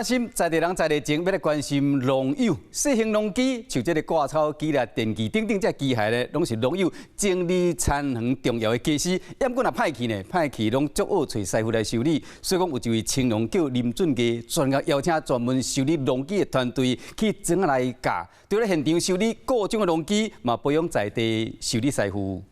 心在地人在地情，欲來關心農友細型農機，像這个割草機啦、電機等等，這機械咧，攏是農友整理田園重要的家私。毋過若歹去呢，歹去攏足愛揣師傅來修理。所以講有一位青農叫林俊傑，專工邀請專門修理農機的團隊去莊仔來教，除咧現場修理各種的農機，嘛培養在地修理師傅。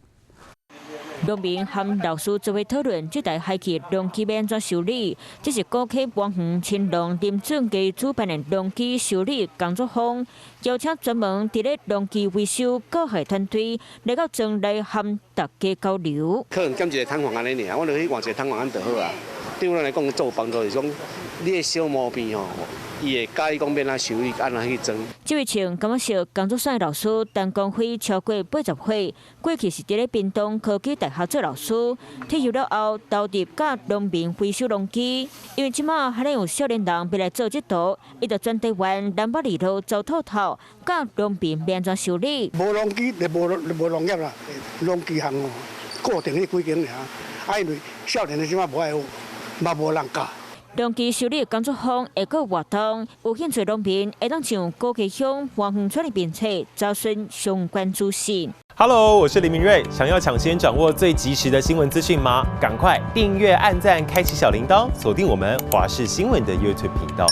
農民和老師做伙討論這台廃棄農機欲按怎修理，這是古溪花園青農林俊傑主辦的農機修理工作坊，邀請專門佇咧農機維修教學團隊來到莊內和大家交流。可能減一个廠房按呢爾，我就去換一个廠房按就好啊。對阮來講，做幫助是講，你的小毛病吼，伊會教你講欲按怎修理，按怎去裝。這位穿柑仔色工作衫的老師陳光輝超過80歲，過去是佇咧屏東科技大學做老師，退休了後投入教農民維修農機。因為這馬還咧有少年人欲來做這道，伊就轉台灣南北二路走透透，教農民欲按怎修理。無農機就無農業啦，農機行哦，固定彼幾間爾，啊，因為少年的這馬無愛學，嘛無人教。農機修理工作坊下個活動，有興趣農民會當上高溪鄉花園村的面冊查詢相關資訊。 Hello，我是林明瑞，想要搶先掌握最及時的新聞資訊嗎？趕快訂閱、按讚、開啟小鈴鐺，鎖定我們華視新聞的 YouTube 頻道。